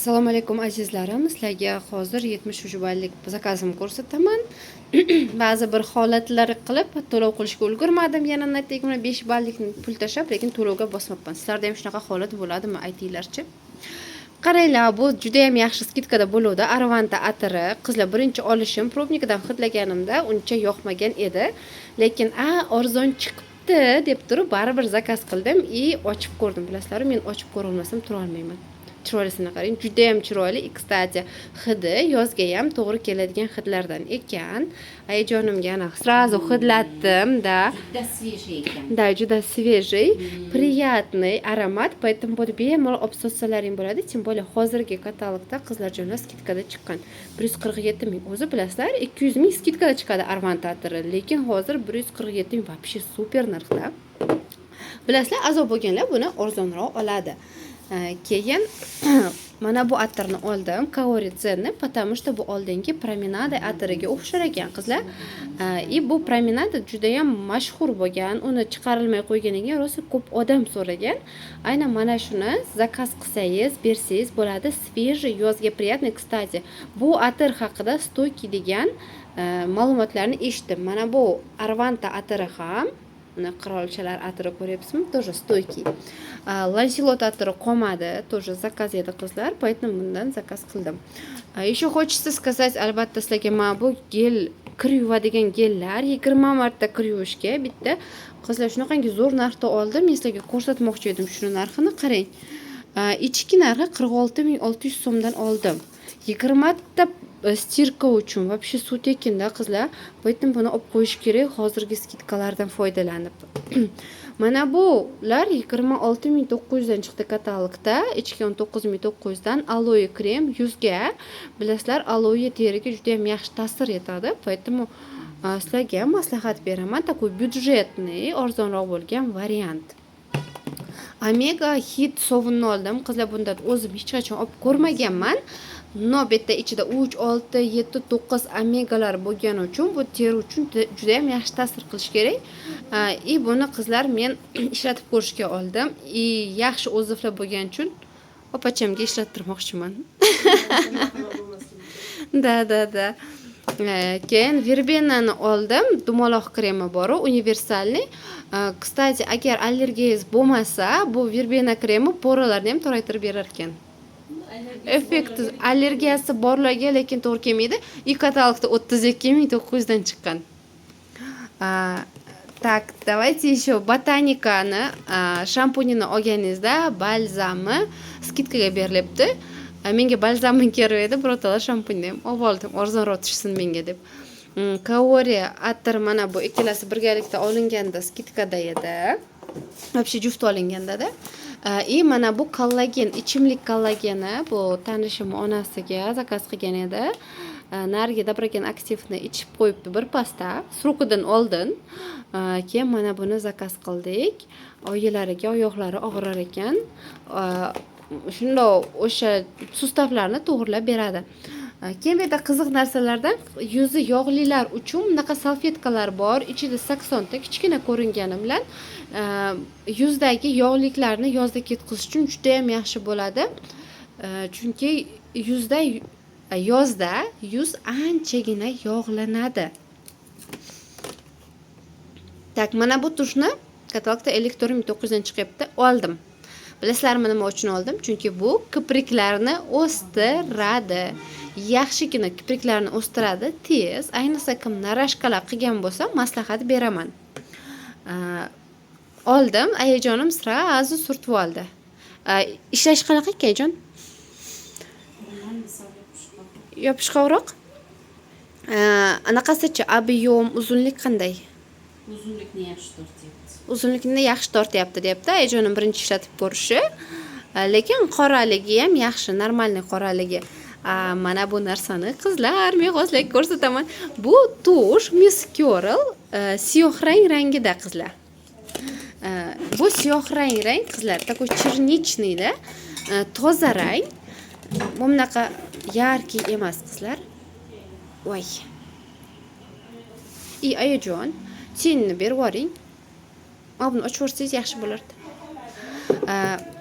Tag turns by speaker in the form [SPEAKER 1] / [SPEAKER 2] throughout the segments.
[SPEAKER 1] Assalomu alaykum, azizlarim. Sizlarga hozir 73 ballik zakazimni ko'rsataman. Ba'zi bir holatlar qilib, to'lov qilishga ulgurmadim. Yana 25 ballikni pul tashlab, lekin to'lovga bosmabman. Sizlarda ham shunaqa holat bo'ladimi, aytinglarchi? Qaranglar, bu juda ham yaxshi скидка da bo'luvdi. Arvanta atiri. Qizlar, birinchi olishim, пробник dan hidlaganimda uncha yoqmagan edi. Lekin arzon chiqibdi deb turib baribir zakaz qildim и ochib ko'rdim. Bilasizlar, men ochib ko'ra olmasam tura olmayman. Chiroylisini qarang, juda ham chiroyli. И кстати, hidi yozga ham to'g'ri keladigan hidlardan ekan. Ayajonimga ana сразу hidlatdim, да.
[SPEAKER 2] Juda свежий ekan.
[SPEAKER 1] Да, juda свежий, приятный аромат, поэтому вот bemalol olib sotsalaring bo'ladi. Тем более hozirgi katalogda, qizlarjonlar, скидка da chiqqan. 147 ming. O'zi bilasizlar, 200 ming скидка da chiqadi Arvanta atiri, lekin hozir 147 ming, вообще супер narxda. Bilasizlar, a'zo bo'lganlar buni arzonroq oladi. Keyin mana bu atirni oldim, Kaori Zenni, потому что bu oldingi Promenade atiriga o'xshar ekan, qizlar. И bu Promenade judayam mashhur bo'lgan, uni chiqarilmay qo'yganiga rosa ko'p odam so'ragan. Aynan mana shuni zakaz qilsangiz, bersangiz bo'ladi. Свежий, yozga приятный. Кстати, bu atir haqida стойкий degan ma'lumotlarni eshitdim. Mana bu Arvanta atiri ham, mana qirolchalar atiri, ko'ryapsizmi? Тоже стойкий. Lanselot atiri qolmadi, тоже zakaz edi, qizlar, поэтому bundan zakaz qildim. Еще хочется сказать, albatta, sizlarga mana bu gel, kir yuvadigan gellar, 20 marta kir yuvishga bitta. Qizlar, shunaqangi zo'r narxda oldim, men sizlarga ko'rsatmoqchi edim shuni narxini. Qarang. Ichki narxi 46 600 so'mdan oldim. 20 ta стирка uchun вообще suv tekinda, qizlar. Поэтому buni olib qo'yish kerak hozirgi скидка lardan foydalanib. Mana bular 26 900 dan chiqdi katalogda, ichki 19 900 dan. Aloe krem yuzga. Bilasizlar, aloe teriga judayam yaxshi ta'sir etadi, поэтому sizlarga maslahat beraman, такой бюджетный, arzonroq bo'lgan variant. Omega Hit sovunni oldim, qizlar. Bundan o'zim hech qachon olib ko'rmaganman, но bu yerda ichida 3, 6, 7, 9 omegalar bo'lgani uchun bu teri uchun judayam yaxshi ta'sir qilishi kerak. И buni, qizlar, men ishlatib ko'rishga oldim и yaxshi отзыв lar bo'lgani uchun opachamga ishlattirmoqchiman. Да. Keyin verbenani oldim, dumaloq kremi boru, универсальный. Кстати, agar allergiyangiz bo'lmasa, bu verbena kremi пора larni ham toraytirib berar ekan. Effekti allergiyasi borlarga lekin to'g'ri kelmaydi. И katalogda 32 900 dan chiqqan. Так, давайте еще Botanikani shampunini olganingizda balzami скидка ga berilyapti. Menga balzami kerak edi, birato'la shampunni ham olib oldim, arzonroq tushsin menga deb. Kaori atir, mana bu ikkalasi birgalikda olinganda скидка da edi, вообще juft olingandada. И mana bu kollagen, ichimlik kollageni, bu tanishim onasiga zakaz qilgan edi. Narigi Dabrogen aktivni ichib qo'yibdi birpasda, срок idan oldin. Keyin mana buni zakaz qildik oyilariga, oyoqlari og'rir ekan. Shundoq o'sha сустав larni to'g'irlab beradi. Keyin bu yerda qiziq narsalardan yuzi yog'lilar uchun bunaqa salfetkalar bor, ichida 80 ta, kichkina ko'ringani bilan yuzdagi yog'liklarni yozda ketkazish uchun judayam yaxshi bo'ladi. Chunki yuzda yozda yuz anchagina yog'lanadi. Так, mana bu тушь ni katalogda 54 900 dan chiqyapti, oldim. Bilasizlarmi, nima uchun oldim? Chunki bu kipriklarni o'stiradi, yaxshigina kipriklarni o'stiradi tez. Ayniqsa kim наращка lar qilgan bo'lsa, maslahat beraman. Oldim, ayajonim сразу surtib oldi. Ishlashi qanaqa ekan, ayajon? Yopishqoqroq. Anaqasichi, объем, uzunlik qanday?
[SPEAKER 2] Uzunlikni yaxshi tortyapti.
[SPEAKER 1] Uzunlikni yaxshi tortyapti, deyapti ayajonim, birinchi ishlatib ko'rishi. Lekin qoraligi ham yaxshi, нормальный qoraligi. Mana bu narsani, qizlar, men hozir sizlarga ko'rsataman. Bu тушь Miss Curl, siyoh rang rangida, qizlar. Bu siyoh rang, qizlar, такой черничный da, toza rang bu, bunaqa яркий emas, qizlar. Voy, и ayajon, тень ni berib yuboring. Mana buni ochib yuborsangiz, yaxshi bo'lardi.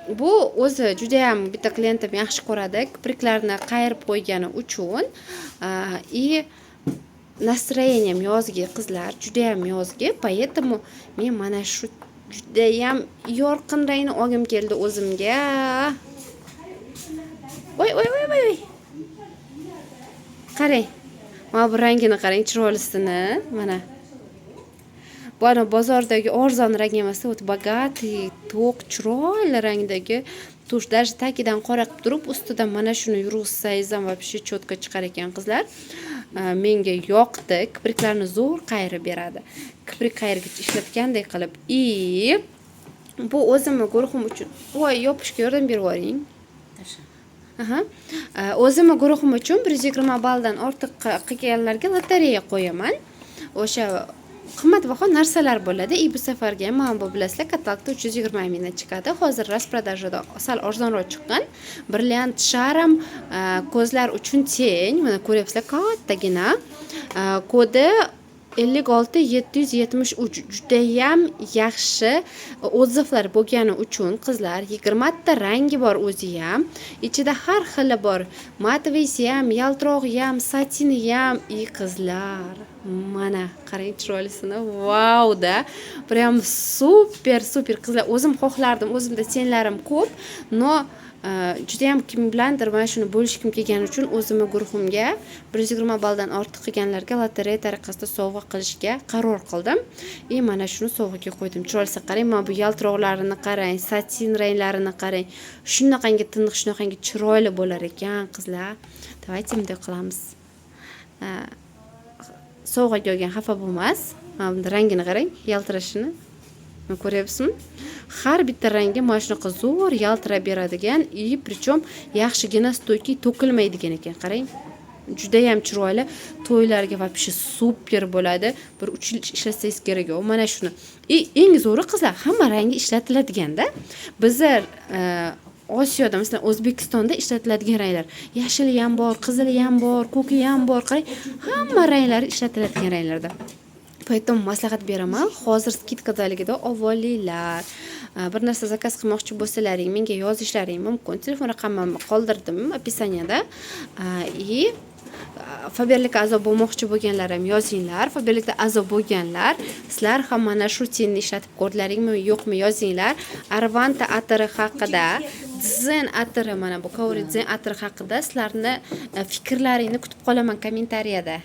[SPEAKER 1] Bu o'zi judayam bitta klientim yaxshi ko'radi kipriklarni qayirib qo'ygani uchun. И настроением yozgi, qizlar, judayam yozgi, поэтому men mana shu judayam yorqin rangni olgim keldi o'zimga. Voy, voy, voy, voy, qarang, mana bu rangini qarang, chiroylisini. Mana bu ana bozordagi arzon rang emas, вот богатый, to'q, chiroyli rangdagi тушь. Даже tagidan qora qilib turib, ustidan mana shuni yurg'izsangiz ham вообще четко chiqar ekan, qizlar. Menga yoqdi, kipriklarni zo'r qayirib beradi, kiprik qayirgich ishlatgandek qilib. И bu o'zimni guruhim uchun. Voy, yopishga yordam berib yuboring.
[SPEAKER 2] Tasha.
[SPEAKER 1] Aha. O'zimni guruhim uchun 120 balldan ortiq qilganlarga lotereya qo'yaman. O'sha qimmatbaho narsalar bo'ladi. И bu safargi ham mana bu, bilasizlar, katalogda 320 mingdan chiqadi. Hozir распродажа da sal arzonroq chiqqan. Brilliant Charm ko'zlar uchun тень. Mana ko'ryapsizlar, kattagina. Kodi 56773, judayam yaxshi отзыв lar bo'lgani uchun, qizlar, 20 ta rangi bor o'zi ham. Ichida har xili bor. Матовый si ham, yaltirog'i ham, satini ham. И qizlar, mana qarang chiroylisini. Vau da. Прям супер, супер, qizlar. O'zim xohlardim, o'zimda тень larim ko'p, но judayam kim bilandir mana shuni bo'lishgim kelgani uchun o'zimni guruhimga 120 balldan ortiq qilganlarga lotereya tariqasida sovg'a qilishga qaror qildim. И mana shuni sovg'aga qo'ydim. Chiroylisi qarang, mana bu yaltiroqlarini qarang, satin ranglarini qarang. Shunaqangi tiniq, shunaqangi chiroyli bo'lar ekan, qizlar. Давайте bunday qilamiz. Sovg'aga olgan xafa bo'lmas. Mana bunda rangini qarang, yaltirashini. Mana ko'ryapsizmi? Har bitta rangi mana shunaqa zo'r yaltirab beradigan и причем yaxshigina стойкий, to'kilmaydigan ekan. Qarang. Judayam chiroyli. To'ylarga вообще супер bo'ladi. Bir 3 yil ishlatsangiz kerak yo'q mana shuni. И eng zo'ri, qizlar, hamma rangi ishlatiladiganda. Bizlar Osiyoda, masalan, O'zbekistonda ishlatiladigan ranglar. Yashili ham bor, qizili ham bor, ko'ki ham bor. Qarang, hamma ranglari ishlatiladigan ranglarda. Поэтому maslahat beraman. Hozir скидка daligida olinglar. Bir narsa zakaz qilmoqchi bo'lsalaring, menga yozishlaring mumkin. Telefon raqamimni qoldirdim описание da. И Faberlikka a'zo bo'lmoqchi bo'lganlar ham yozinglar. Faberlikda a'zo bo'lganlar, sizlar ham mana shu тень ni ishlatib ko'rdilaringmi, yo'qmi, yozinglar. Arvanta atiri haqida, Zen atiri, mana bu Kauri Zen atiri haqida sizlarni fikrlaringni kutib qolaman kommentariyada.